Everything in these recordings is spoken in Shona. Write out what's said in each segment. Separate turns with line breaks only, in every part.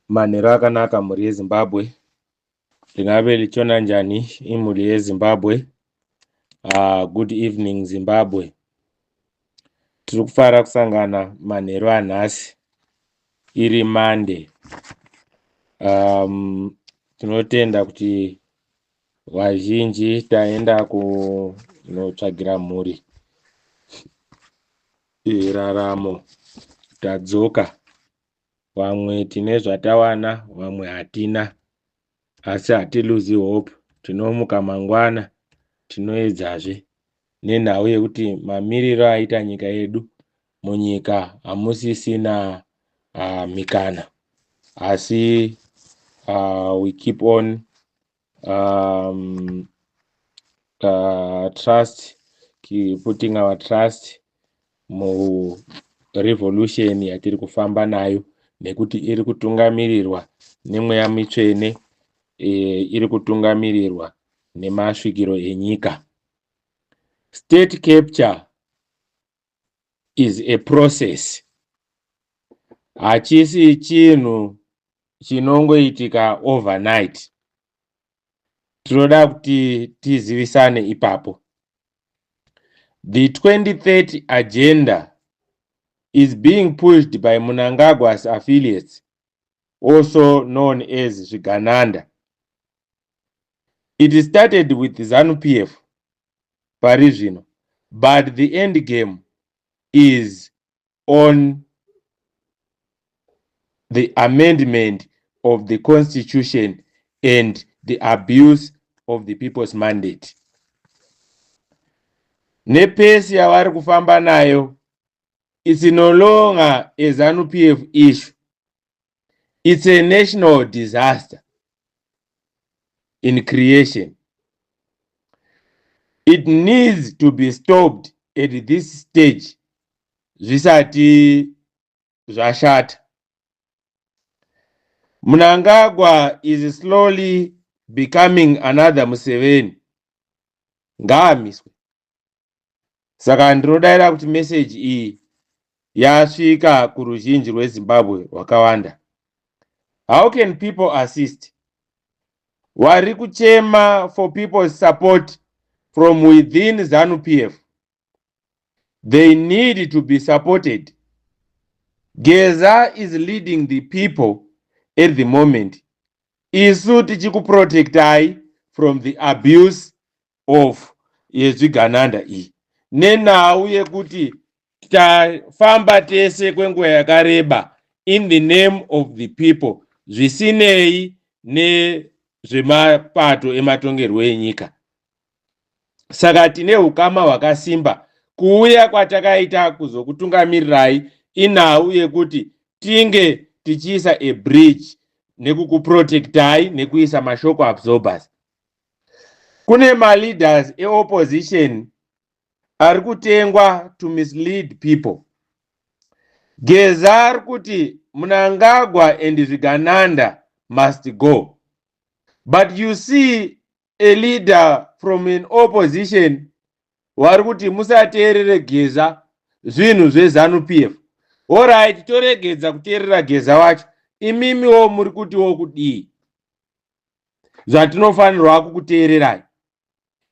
Manheru akanaka, mhuri yeZimbabwe. Lingabe litshona njani imuli yeZimbabwe? Good evening, Zimbabwe. Tiri kufara kusangana manheru anhasi iri Monday. Tinotenda kuti vazhinji taenda kunotsvagira mhuri raramo, tadzoka. Vamwe tine zvatawana, vamwe hatina, asi hatiluzi hope. Tinomuka mangwana, tinoedzazve, nenhau yekuti mamiriro aita nyika yedu, munyika hamusisina mikana, asi we keep on trust putting our trust murevolution yatiri kufamba nayo, nekuti iri kutungamirirwa nemweya mitsvene, iri kutungamirirwa nemasvikiro enyika. State capture is a process, hachisi chinhu chinongoitika overnight. Tinoda kuti tizivisane ipapo. The 2030 agenda is being pushed by Mnangagwa's affiliates, also known as Zvigananda. It started with ZANU-PF pari zvino, but the end game is on the amendment of the constitution and the abuse of the people's mandate. Nepace yavari kufamba nayo, it's no longer a ZANU-PF issue. It's a national disaster in creation. It needs to be stopped at this stage zvisati zvashata. Mnangagwa is slowly becoming another Museveni. Ngaamiswe. Saka ndinodayira kuti meseji iyi yasvika kuruzhinji rweZimbabwe rwakawanda. How can people assist? Vari kuchema for people's support from within ZANU PF. They need to be supported. Geza is leading the people at the moment, isu tichikuprotectai from the abuse of yezvigananda iyi, nenhau yekuti tafamba tese kwenguva yakareba in the name of the people, zvisinei nezvemapato ematongerwo enyika. Saka tine ukama hwakasimba. Kuuya kwatakaita kuzokutungamirirai inhau yekuti tinge tichiisa a bridge nekukuprotectai nekuisa mashock absorbers. Kune maleaders eopposition ari kutengwa to mislead people. Geza ari kuti Mnangagwa and Zvigananda must go, but you see a leader from an opposition vari kuti musateerere Geza, zvinhu zveZANU PF. Alright, toregedza kuteerera Geza wacho. Imimiwo muri kutiwo kudii zvatinofanirwa kukuteererai?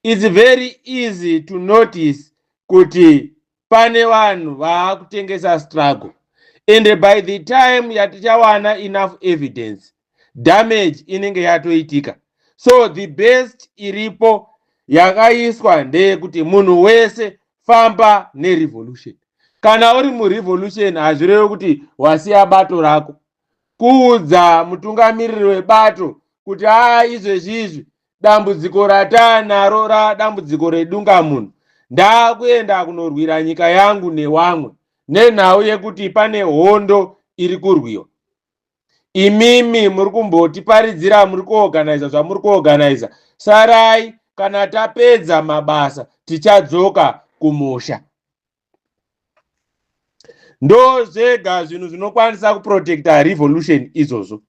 It's very easy to notice kuti pane vanhu vaakutengesa struggle, and by the time yatichawana enough evidence, damage inenge yatoitika. So the best iripo yakaiswa ndeyekuti munhu wese famba nerevolution. Kana uri murevolution, hazvirevi kuti wasiya bato rako. Kuudza mutungamiriri webato kuti aa, izvezvizvi dambudziko rataanaro radambudziko redungamunhu, ndaakuenda kunorwira nyika yangu newamwe, nenhau yekuti pane hondo iri kurwiwa. Imimi muri kumbotiparidzira, muri kuorganiza zvamuri kuorganiza, sarai. Kana tapedza mabasa, tichadzoka kumusha. Ndo zvega zvinhu zvinokwanisa kuprotecta revolution izvozvo.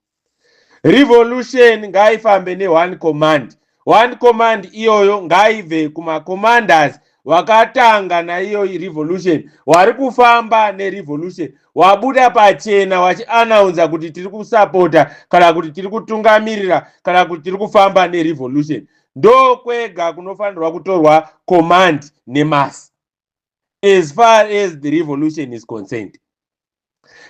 Revolution ngaifambe neone command. One command iyoyo ngaibve kumacommanders. Wakatanga naiyo revolution, wari kufamba nerevolution, wabuda pachena wachianaunza kuti tiri kusapota kana kuti tiri kutungamirira kana kuti tiri kufamba nerevolution, ndokwega kunofanirwa kutorwa command nemass as far as the revolution is concerned.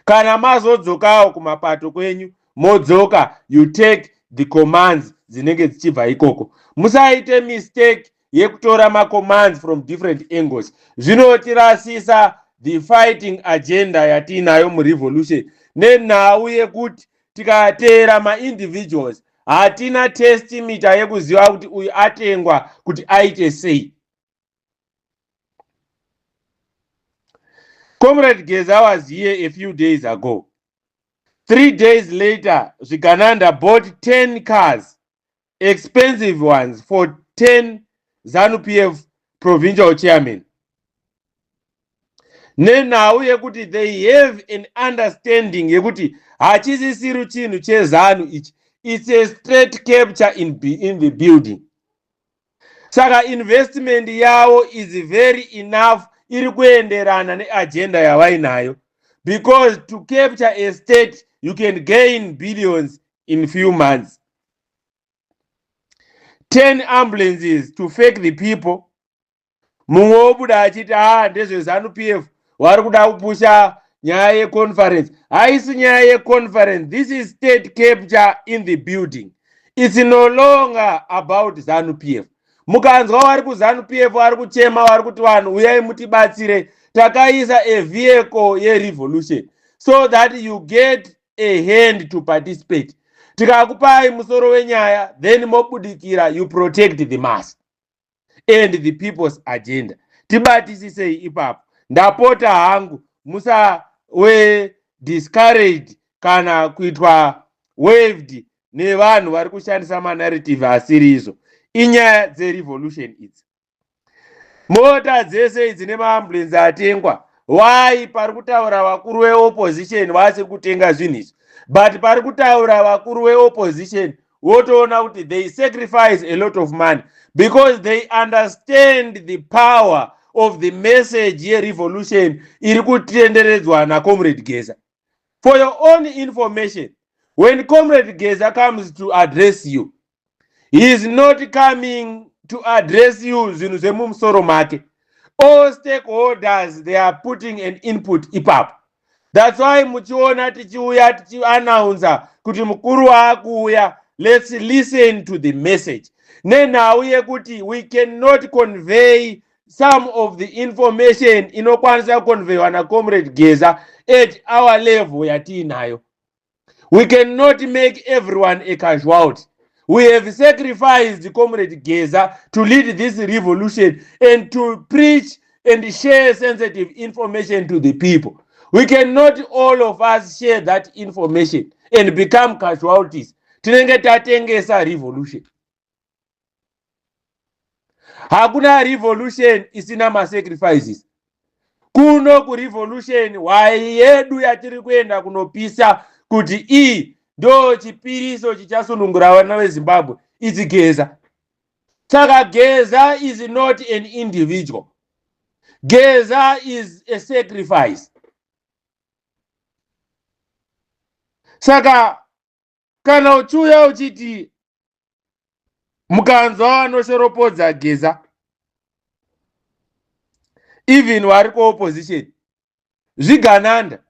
Kana mazodzokawo kumapato kwenyu, modzoka, you take the commands dzinenge dzichibva ikoko. Musaite mistake yekutora macommands from different angles. Zvinotirasisa the fighting agenda yatiinayo murevolution, nenhau yekuti tikateera maindividuals, hatina testmeter yekuziva kuti uyu atengwa kuti aite sei. Comrade Geza was here a few days ago. 3 days later, Zvigananda bought 10 cars, expensive ones, for 10 ZANU-PF provincial chairmen, nenhau yekuti they have an understanding yekuti hachisisiri chinhu cheZANU ichi. It's a straight capture in the building. Saka investment yavo is very enough, iri kuenderana neagenda yavainayo, because to capture a state, you can gain billions in few months. 10 ambulances to fake the people. Mumwe wobuda achiti, "Ah, ndezveZANU PF, vari kuda kupusha nyaya yeconference." Haisi nyaya yeconference. This is state capture in the building. It's no longer about ZANU PF. Mukanzwa vari kuZANU PF vari kuchema, vari kuti, "Vanhu, uyai mutibatsire, takaisa a vehicle yerevolution," so that you get a hand to participate. Tikakupai musoro wenyaya, then mobudikira, you protect the mass and the people's agenda. Tibatisisei ipapo, ndapota hangu. Musawe discouraged kana kuitwa waved nevanhu vari kushandisa manarrative asiri izvo. Inyaya dzerevolution idzi. Mota dzese idzi nemaambulensi atengwa, why pari kutaura vakuru veopposition vasiri kutenga zvinhu izvi? But pari kutaura vakuru veopposition, wotoona kuti they sacrifice a lot of money because they understand the power of the message yerevolution iri kutenderedzwa naComrade Geza. For your own information, when Comrade Geza comes to address you, he is not coming to address you zvinhu zvemumusoro make. All stakeholders, they are putting an input ipapo. That's why muchiona tichiuya tichianaunza kuti mukuru waakuuya, let's listen to the message, nenhau yekuti we cannot convey some of the information inokwanisa kuconveywa naComrade Geza at our level yatiinayo. We cannot make everyone a casualty. We have sacrificed Comrade Geza to lead this revolution and to preach and share sensitive information to the people. We cannot all of us share that information and become casualties. Tinenge tatengesa revolution. Hakuna revolution isina masacrifices. Kuno kurevolution, hwai yedu yatiri kuenda kunopisa kuti iyi ndo chipiriso chichasunungura vana veZimbabwe, it's Geza. Saka Geza is not an individual. Geza is a sacrifice. Saka kana uchiuya uchiti, mukanzwa vanoshoropodza Geza, even vari kuopposition, zvigananda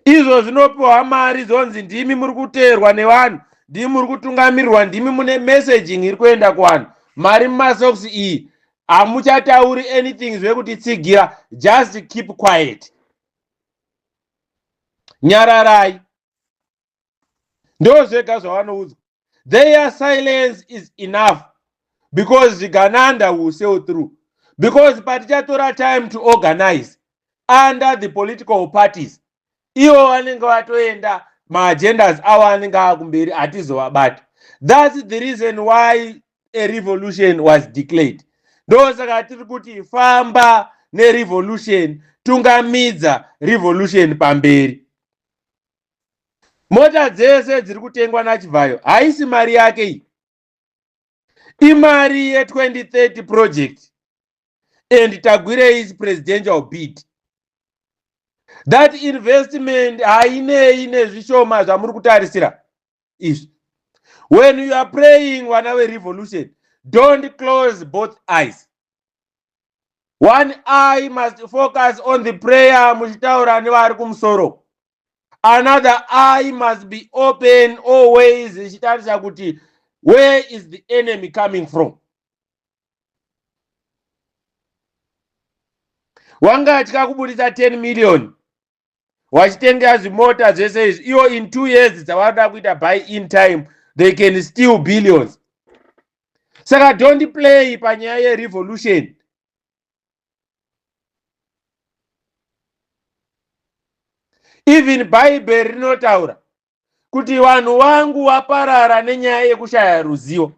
izvo zvinopiwa mari, zonzi ndimi muri kuteerwa nevanhu, ndimi muri kutungamirirwa, ndimi mune messaging iri kuenda kuvanhu, mari mumasocks iyi, hamuchatauri anything zvekutitsigira, just keep quiet, nyararai. Ndo zvega zvavanoudzwa. Their silence is enough, because zvigananda will sell through, because patichatora time to organize under the political parties, ivo vanenge vatoenda, maagendas avo anenge akumberi, hatizovabata. That's the reason why a revolution was declared. Ndosaka tiri kuti famba nerevolution, tungamidza revolution pamberi. Mota dzese dziri kutengwa naChivhayo haisi mari yake iyi, imari ye2030 project. and Tagwirei's presidential bid. That investment hainei nezvishoma zvamuri kutarisira izvi. When you are praying, vana verevolution, don't close both eyes. One eye must focus on the prayer muchitaura nevari kumusoro. Another eye must be open always ichitarisa kuti where is the enemy coming from. Wangatya kubudisa 10 million wachitenga zvimota zvese izvi, iwo in 2 years dzavanoda kuita buy in time they can steal billions. Saka don't play panyaya yerevolution. Even Bhaibheri rinotaura kuti vanhu vangu vaparara nenyaya yekushaya ruzivo.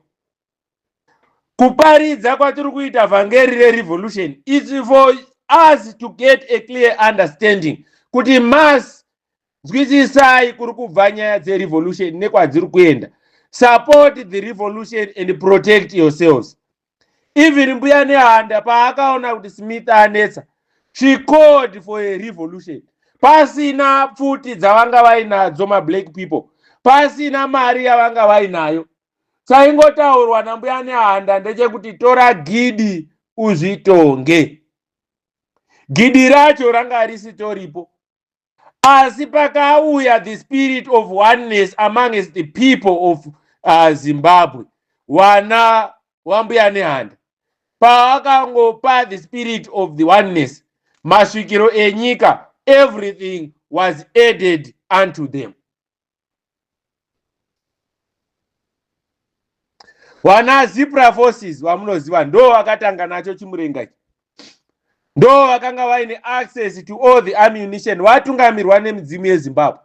Kuparidza kwatiri kuita vhangeri rerevolution, it's for us to get a clear understanding kuti mass nzwisisai kuri kubva nyaya dzerevolution nekwadziri kuenda. Support the revolution and protect yourselves. Even Mbuya Nehanda paakaona kuti Smith anetsa, she called for a revolution. Pasina pfuti dzavanga vainadzo mablack people, pasina mari yavanga vainayo, chaingotaurwa naMbuya Nehanda ndechekuti tora gidi uzvitonge. Gidi racho ranga risitoripo, asi pakauya the spirit of oneness amongst the people of Zimbabwe, wana waMbuya Nehanda pavakangopa the spirit of the oneness, masvikiro enyika, everything was added unto them. Wana Zipra forces vamunoziva ndo vakatanga nacho chimurenga ichi, ndo vakanga vaine access to all the ammunition, vatungamirwa nemidzimu yeZimbabwe.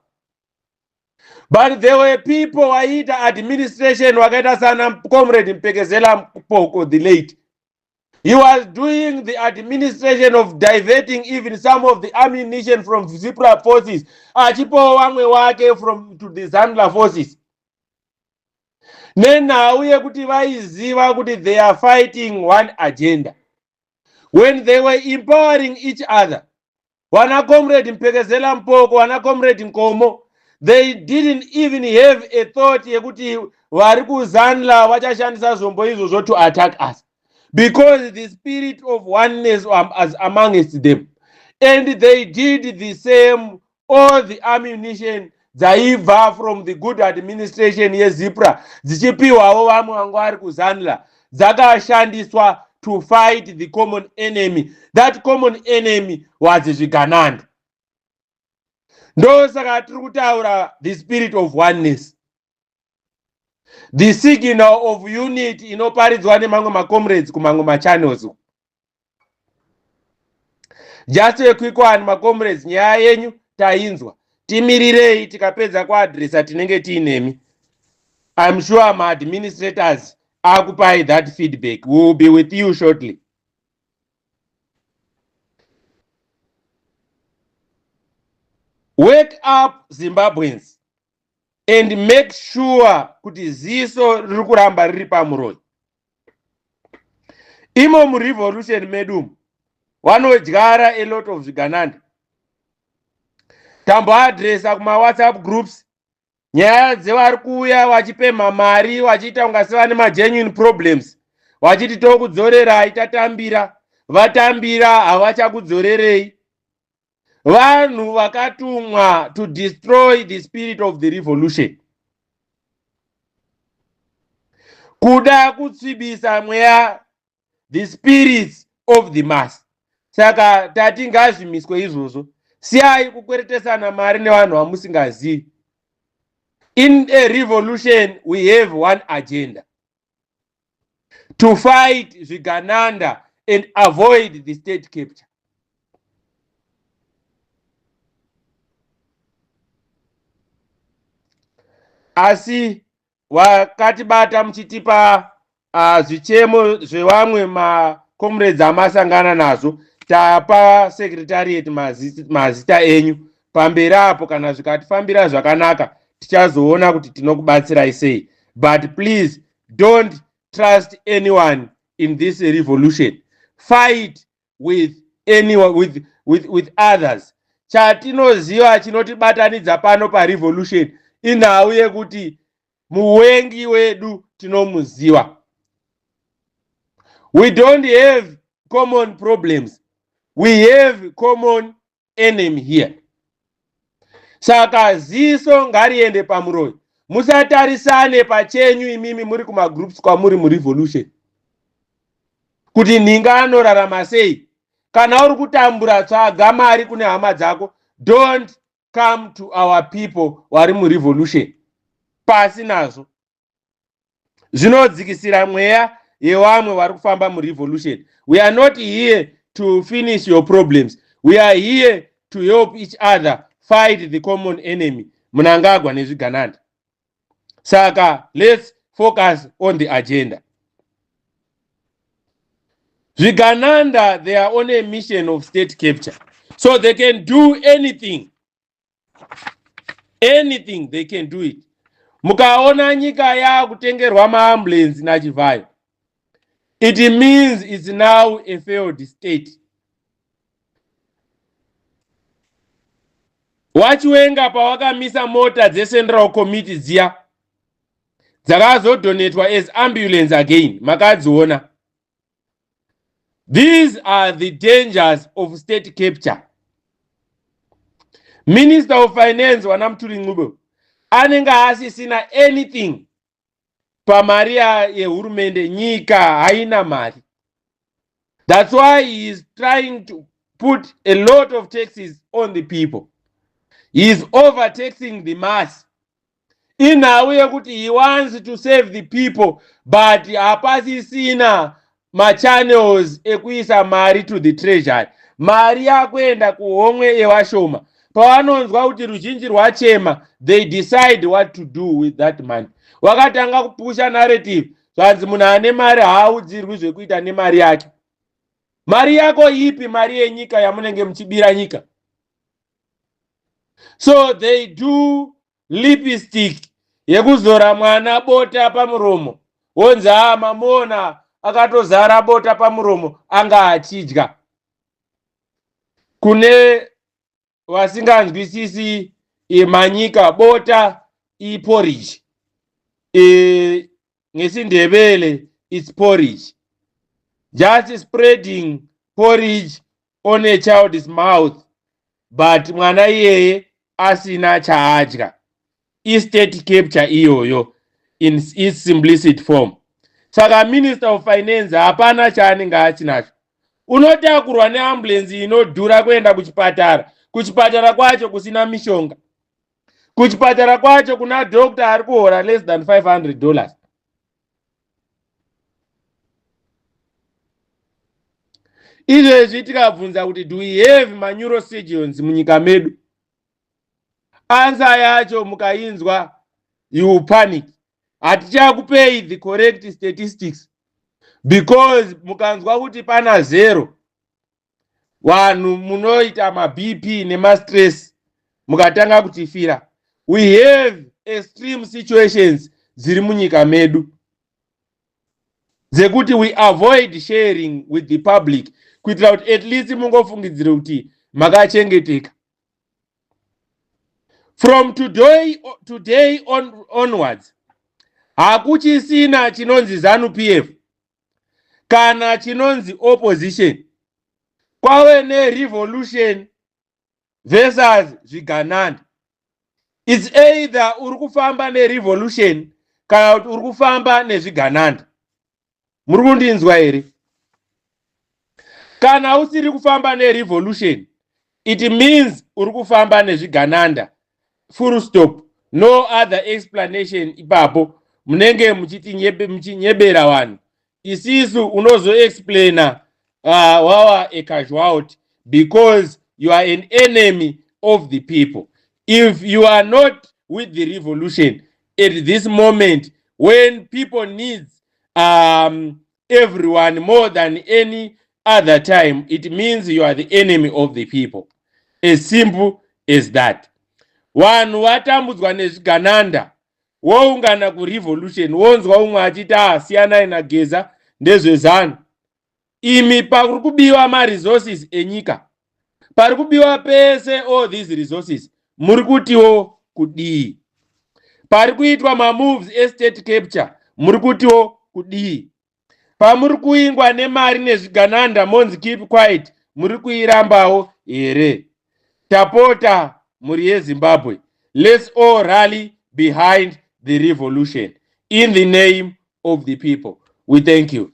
But there were people vaiita administration vakaita sana Comrade Mpekezela Mpoko the late. He was doing the administration of diverting even some of the ammunition from Zipra forces achipowo vamwe wake from to the Zanla forces, nenhau yekuti vaiziva kuti they are fighting one agenda. When they were empowering each other, wana Comrade Mpekezela Mpoko, wana Comrade Nkomo, they didn't even have a thought yekuti vari kuZanla vachashandisa zvombo izvozvo to attack us, because the spirit of oneness was amongst them. And they did the same. All the ammunition dzaibva from the good administration yeZipra dzichipiwawo vamwe vanga vari kuZanla, dzakashandiswa to fight the common enemy. That common enemy was zvigananda. Ndosaka tiri kutaura the spirit of oneness, the signal of unity inoparidzwa nemamwe macomrades kumamwe machannels. Just a quick one, macomrades, nyaya yenyu tainzwa, timirirei, tikapedza kuadresa tinenge tiinemi. I'm sure maadministrators akupai that feedback. We will be with you shortly. Wake up, Zimbabweans, and make sure kuti ziso riri kuramba riri pamuroi. Imo murevolution medu vanodyara a lot of zvigananda. Tamboadresa kumawhatsapp groups nyaya dzevari kuuya vachipemha mari, vachiita kunga sevane magenuine problems, vachiti tokudzorerai tatambira. Vatambira, havachakudzorerei. Vanhu vakatumwa to destroy the spirit of the revolution, kuda kutsvibisa mweya, the spirits of the mass. Saka tati ngazvimiswe izvozvo. Siyai kukweretesana mari nevanhu vamusingazivi. In a revolution we have one agenda: to fight zvigananda and avoid the state capture. Asi wakatibata muchitipa zvichemo zvevamwe macomrades amasangana nazvo, tapa secretariat mazita enyu. Pamberi apo, kana zvikatifambira zvakanaka, tichazoona kuti tinokubatsirai sei. But please don't trust anyone in this revolution. Fight. with anyone, with others. Chatinoziva chinotibatanidza pano parevolution inhau yekuti muwengi wedu tinomuziva. We don't have common problems, we have common enemy here. Saka ziso ngariende pamuroyi, musatarisane pachenyu imimi muri kumagroups kwamuri murevolution kuti nhinga anorarama sei. Kana uri kutambura, tsvaga mari kune hama dzako. Don't come to our people vari murevolution. Pasi nazvo, zvinodzikisira mweya yevamwe vari kufamba murevolution. We are not here to finish your problems, we are here to help each other fight the common enemy, Mnangagwa nezvigananda. Saka let's focus on the agenda. Zvigananda, they are on a mission of state capture, so they can do anything, anything they can do it. Mukaona nyika yakutengerwa maambulance naChivhayo, it means it's now a failed state. WaChiwenga, pawakamisa mota dzecentral committee dziya dzakazodonatwa as ambulance again, makadziona. These are the dangers of state capture. Minister of Finance wana Mthuli Ncube anenge asisina anything pamari yehurumende. Nyika haina mari. That's why he is trying to put a lot of taxes on the people. He is overtaxing the mass. Inhau yekuti he wants to save the people, but hapasisina machannels ekuisa mari to the treasury. Mari yakuenda kuhomwe yevashoma. Pavanonzwa kuti ruzhinji rwachema, they decide what to do with that money. Wakatanga kupusha narrative, zvanzi munhu ane mari haaudzirwi zvekuita nemari yake. Mari yako ipi? Mari yenyika yamunenge muchibira nyika. So they do lipstick yekuzora mwana bota pamuromo, wonzi, "A, mamuona akatozara bota pamuromo, anga achidya." Kune vasinganzwisisi manyika, bota iporridge. NgesiNdebele it's porridge. Just spreading porridge on a child's mouth, but mwana iyeye asina chaadya. Istate capture iyoyo in its simplicity form. Saka Minister of Finance hapana chaanenge achinacho. Unotakurwa neambulensi inodhura kuenda kuchipatara, kuchipatara kwacho kusina mishonga, kuchipatara kwacho kuna doctor ari kuhora less than $500. Izvezvi tikabvunza kuti, "Do we have maneurosurgeons munyika medu?" Answer yacho mukainzwa, you panic. Hatichakupei the correct statistics because mukanzwa kuti pana zero, vanhu munoita maBP nemastress, mukatanga kutifira. We have extreme situations dziri munyika medu dzekuti we avoid sharing with the public, kuitira kuti at least mungofungidzire kuti makachengeteka. From today onwards, hakuchisina chinonzi ZANU PF kana chinonzi opposition. Kwave nerevolution versus zvigananda. It's either uri kufamba nerevolution kana kuti uri kufamba nezvigananda. Muri kundinzwa here? Kana usiri kufamba nerevolution, it means uri kufamba nezvigananda, full stop, no other explanation. Ipapo munenge muchinyebera vanhu. Isisu unozoexplaina wawa a casualty, because you are an enemy of the people if you are not with the revolution at this moment when people needs everyone more than any other time. It means you are the enemy of the people, as simple as that. Vanhu vatambudzwa nezvigananda, woungana kurevolution, wonzwa umwe achiti, "Ah, siyanai naGeza, ndezveZANU." Imi pari kubiwa maresources enyika, pari kubiwa pese, all these resources, muri kutiwo kudii? Pari kuitwa mamoves estate capture, muri kutiwo kudii? Pamuri kuingwa nemari nezvigananda monzi keep quiet, muri kuirambawo here? Tapota, mhuri yeZimbabwe, let's all rally behind the revolution in the name of the people. We thank you.